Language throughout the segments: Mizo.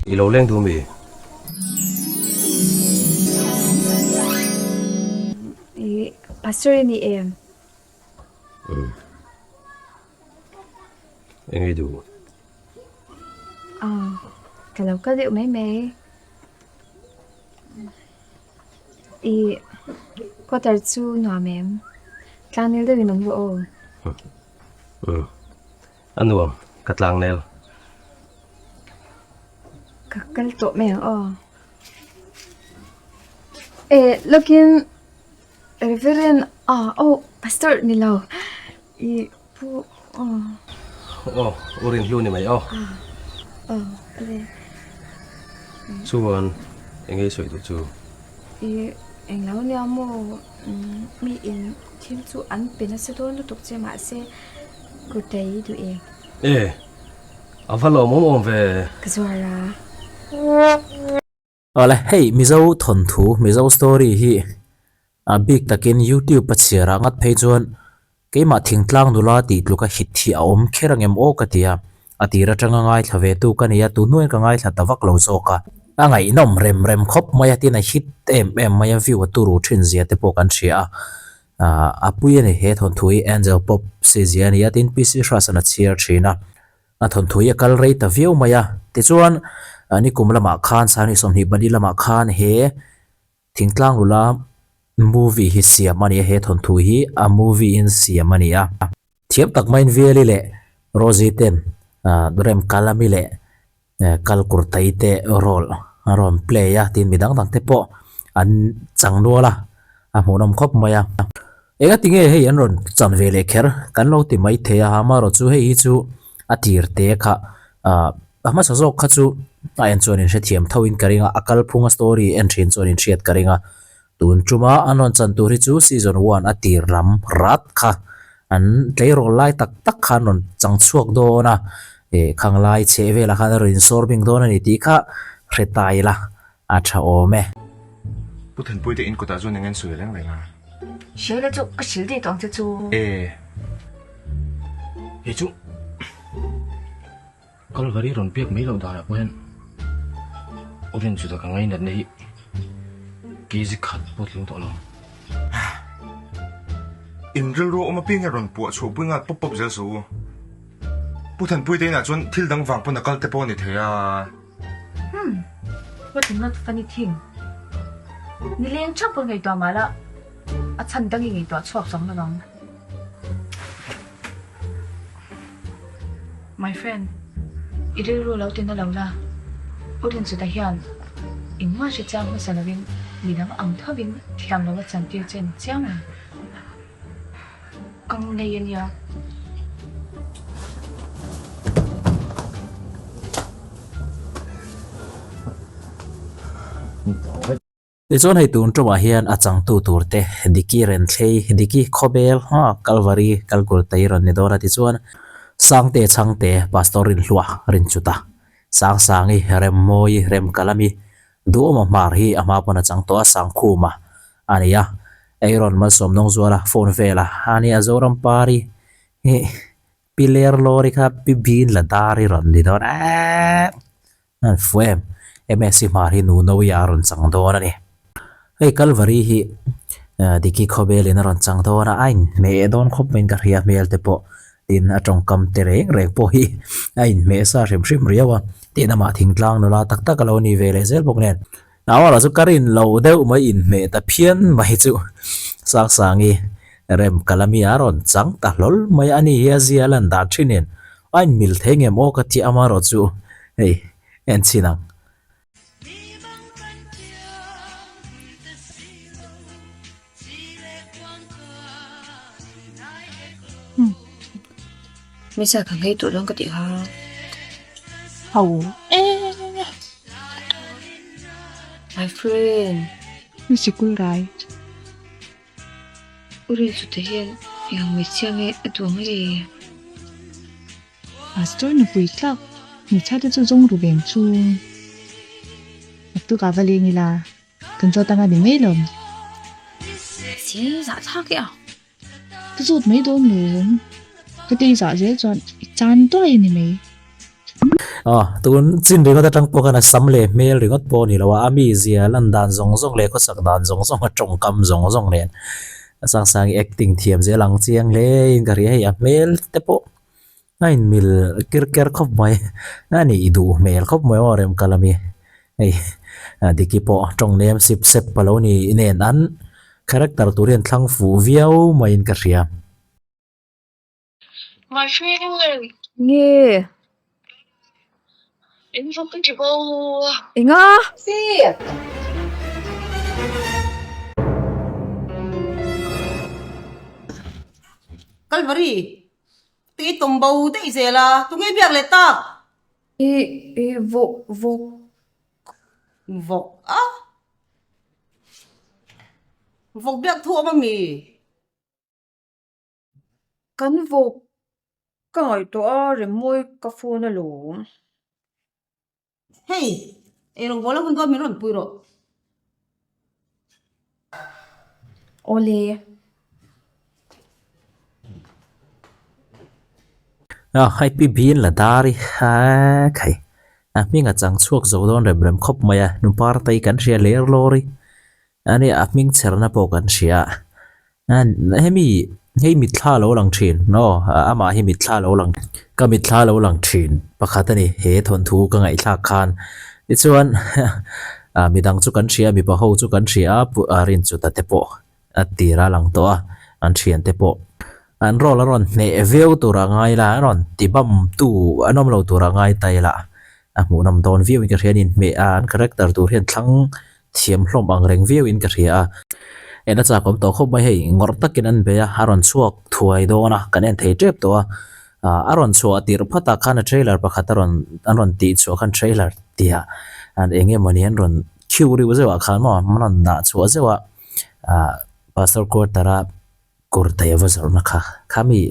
I lo leng duh mi? I pastor i ni em? Umm. Eng i duh? Ah, ka lo kal deuh mai mai. I quarter chu nuam em? Tlangnel deuhin awm rawh aw. Umm. A nuam, ka tlangnel. Ka kal tawh mai ang aw. Eh, lawkin Reverend ah oh Pastor ni lo i pu aw. Aw, u Rinhlu ni mai aw. Aw, ale. Chuan eng nge i sawi duh chu? I englo nia maw mi in thil chu an pe nasa dawn lutuk che mahse kurtai i duh em? E, a va lawmawm awm ve. Ka zuar a. Awle, hei Mizo thawnthu, Mizo story hi a bik takin YouTube a chhiar ah ngat phei chuan keimah thingtlang nula tih tluka hit hi a awm kher angem aw ka ti a, a tir atanga ngaithla ve tu ka ni a, tun hnuaiin ka ngaithla ta vak lo zawk a. A ngaihnawm rem rem khawp mai a, tin a hit em em mai a, view a turu thin zia te pawh kan hria a, ah a pui a ni he thawnthu hi Angel Pop si zia a ni a, tin PC Hras-a'n a chhiar thin a. A thawnthu hi a kal rei ta viau mai a, tichuan nikum lamah khan Sanghnih 20 pali lamah khan he thingtlang nula movie hi siam a ni a, he thawnthu hi a movie in siam a ni a. Thiam tak maiin Viali leh Rosie ten Rem Kalami leh Kalkurtai te role an rawn play a, tin mi dang dang te pawh an chang nual a, a hmuhnawm khawp mai a. Enga tinge hei an rawn chan ve leh kher kan lo ti mai thei a, amaherawh chu hei hi chu a tir te kha ah a hmasa zawk kha chu a en chuan in hrethiam tho in ka ring a, a kalphung a story en thin chuan in hriat ka ring a, tun tuma an rawn chan tur hi chu season one a tir lam rat kha an tleirawl lai tak tak kha an rawn chang chhuak dawn a, eh khang lai chheh velah khan a rawn insawr bing dawn a ni tih kha hre ta ila. A tha awm e. Pu Thanpuite in kutah chuan eng en sawi reng reng a. Hriaila chu ka hrilh daih tawh ang che chu. E. Hei chu Kalvari rawn biak mai loh danah pawh hian u Rinchuta ka ngainatna hi kg khat pawh tling tawh lo. In rilru awm apiang hian rawn puah chhuah pui nghal pawp pawp zel suh u. Pu Thanpuite inah chuan thil dang vang pawn a kal te pawh a ni thei a. Hmm, what a not funny thing. Nileng thap pawn ngaihtuah mah la, a chhan dang i ngaihtuah chhuak chuang lo ang. My friend, i rilru lo ti na lo la, U Rinchuta hian engmah hre chiang hmasa lovin midang ang thovin thiam lo a chantir che ni chiang ang. Ka ngei a nia. Tichuan hei tun tawhah hian a changtu tur te Diki Renthlei, Diki Khawbel, Kalvari, Kalkurtei rawn ni dawn a tichuan Sangte Chhangte, Pastor Rinhlua, Rinchuta, Sangsangi, Remmawi, Remkalami, Duhawma hmar hi a hma pawn a chang tawh a, Sangkhuma a ni a, Aaron Malsawm Dawngzuala phone vela a nia Zoram Pari hi Pi Ler Lawri kha Pi Bin la dar i rawn ni dawn eeeeh an fu em MSc hmar hi nu Noia a rawn chang dawn a ni. Hei Kalvari hi Diki Khawbelin a rawn chang dawn a, a inhmeh dawn khawp maiin ka hria hmel te pawh tin a tawngkam te reng reng pawh hi a inhmeh sa hrim hrim riau a, tin amah thingtlang nula tak tak a lo ni ve leh zel bawk nen. Nauara chu ka rin lo deuh mai inhmeh ta phian mai chu Sangsangi rem kalami a rawn chang ta hlawl mai a ni hi a zia lan dan thin in a inmil thei ngem aw ka ti amarawh chu hei en chhin ang. Misa ka ngei tawh dawn ka tih kha. Ho e. My friend. Mi sikul rai. U Rinchuta hian eng ang hmeichhia nge a duh ang le? Pastor nupui tlak hmeichhia te chu zawng ru veng chu. Naktuk ah va leng ila. Kan zawt anga ni mai lo. Zil zah thlak e a. Ka zawt mai dawn lo. Ka tei zah zel chuan i chan duai a ni mai. Aw, tun chin ringawt atang pawh khan a sam leh hmel ringawt pawh a ni lo a, a mizia lan dan zawng zawng leh khawsak dan zawng zawng a tawngkam zawng zawng nen a Sangsangi acting thiam zel ang chiang hle in ka hria hei a hmel te pawh a inmil kir ker khawp mai a nih i duh hmel khawp mai aw Remkalami hei Diki pawh tawng nem sip sep a lo ni nen an character tur hian thlang fuh viau maiin ka hria. My friend. Nge. In vawk ka ti bo. Enga? Si. Kalvari, tui tawm bo daih zel a, tunge biak leh tak? I, i, vawk, vawk. Vawk a? Vawk biak thu awm ami? Kan vawk ka ngaihtuah a remawi ka phone alawm. Hei, eirawng bawl a hun dawn min rawn pui rawh. Awle. A hei pi bin la dar i a khai a hming a chang chhuak zo dawn rem rem khawp mai a nu partei kan hria ler lawr i a nia a hming chherna pawh kan hria a. Hemi hei mitthla lo lang thin aw amah hi mitthla lo lang ka mitthla lo lang thin pakhat a ni he thawnthu ka ngaihthlak khan tichuan midang chu kan hria mipa ho chu kan hria a Rinchuta te pawh a tir a lang tawh a an thian te pawh an role a rawn hneh viau tur a ngai la a rawn ti bam tu an awm lo tur a ngai ta ila a hmuhnawm dawn viau in ka hria a ni hmeh a an character tur hian thlang thiam hlawm ang reng viau in ka hria a, en a chak awm tawh khawp mai hei ngawrh takin an bei a, a rawn chhuak thuai dawn a, kan en thei tep tawh a, ah a rawn chhuah tirh phat ah khan a trailer pakhat a rawn an rawn tih chhuah khan trailer tih ah an eng emaw ni an rawn khiu riu zeuh ah khan maw an rawn dah chhuah zeuh a, ah pastor quarter a kawr daih a va zawrhna kha khami.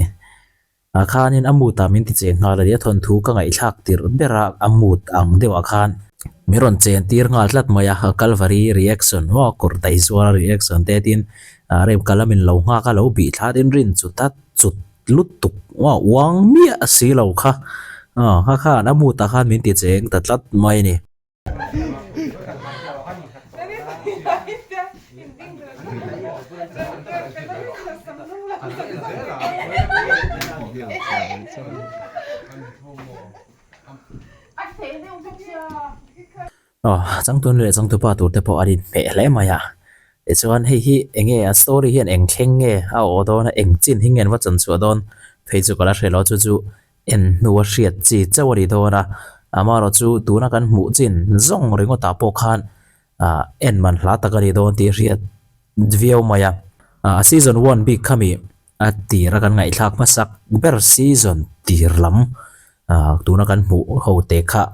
Ah khanin a mood ah min ti cheng nghal a ni a, thawnthu ka ngaihthlak tirh ber a, a mood ang deuh ah khan min rawn chen tir nghal tlat mai a, Kalvari reaction maw kawr daih zuar a reaction te tin ah rem ka lam in lo nghak a lo bih thla tin rin chu ta chut lutuk maw uang miah si lo kha aw kha khan a mood ah khan min ti cheng ta tlat mai a ni. Aw changtunu leh changtupa tur te pawh an inhmeh hle mai a tichuan hei hi eng nge a story hian eng thleng nge a awh dawn a eng chin hi nge an va chan chhuah dawn phei chu ka la hre lo chu chu En hnu a hriat chi chauh a ni dawn a, amaherawh chu tuna kan hmuh chin zawng ringawtah pawh khan ah en man hla tak a ni dawn tih hriat viau mai a. Ah season one bik kha mi a tir a kan ngaihthlak hmasak ber season tir lam ah tuna kan hmuh ho te kha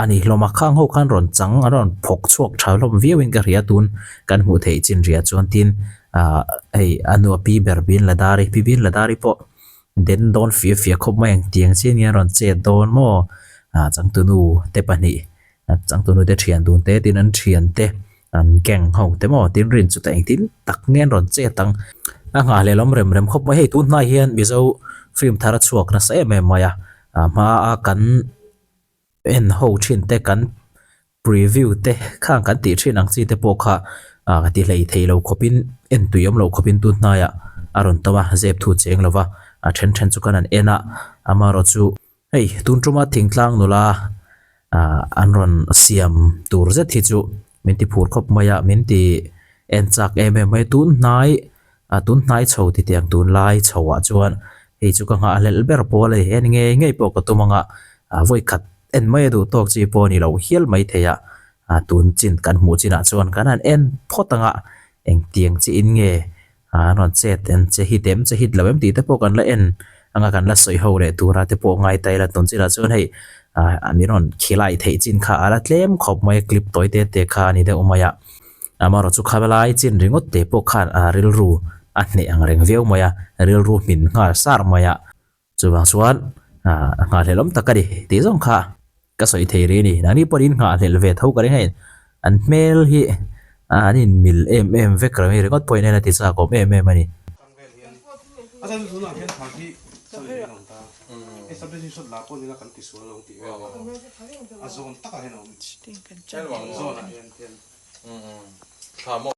a ni hlawm a, khang ho khan rawn chang an rawn phawk chhuak tha hlawm viau in ka hria tun kan hmuh theih chin riah chuan tin ah hei a nu a pi ber Bin Ladari pi Bin Ladari pawh Den dawn fia fia khawp mai ang tiang chian hian rawn chet dawn maw? Ah changtunu te pahnih changtunu te thian dun te tin an thian te an gang ho te maw tin rin chu ta engtin tak nge an rawn chet ang a nghah leh lawm rem rem khawp mai hei tun hnai hian Mizo film thar a chhuak nasa em em mai a ah hma a kan en ho thin te kan preview te khang kan tih thin ang chi te pawh kha ah ka ti hlei thei lo khawpin en tui awm loh khawpin tun hnaiah a rawn tawm a zep thu cheng lo va a then then chu kan han en a amaherawh chu hei tun tuma thingtlang nula ah an rawn siam tur zet hi chu min ti phur khawp mai a min ti en chak em em mai tun hnai A tun hnai chho ti tiang tun lai chho ah chuan hei chu ka nghah hlelh ber pawl a ni en ngei ngei pawh ka tum ang a, vawi khat en mai a duh tawk chi pawh a ni lo hial mai thei a, tun chin kan hmuh chin ah chuan kan han en phawt ang a, engtiang chi in nge an rawn chet en che hit em che hit lo em tih te pawh kan la en ang a kan la sawi ho leh tur a te pawh ngai ta ila tun chin ah chuan hei min rawn khilai theih chin kha a la tlem khawp mai a clip tawi te te kha a ni deuh mai a. Amaherawh chu kha lai chin ringawt te pawh khan a rilru a hneh ang reng viau mai a, rilru hmin nghal sar mai a, chuvang chuan nghahhlelh awm tak a ni tih zawng kha ka sawi thei rih a ni. Nangni pawhin in nghahhlelh ve tho ka ring a, an hmel hi an inmil em em vek reng ringawt pawhin en a ti chak awm em em a ni. Subdivision shot la pawh nila kan tisual lo tih vel a zawn takah hian a awm. Zawnah hian.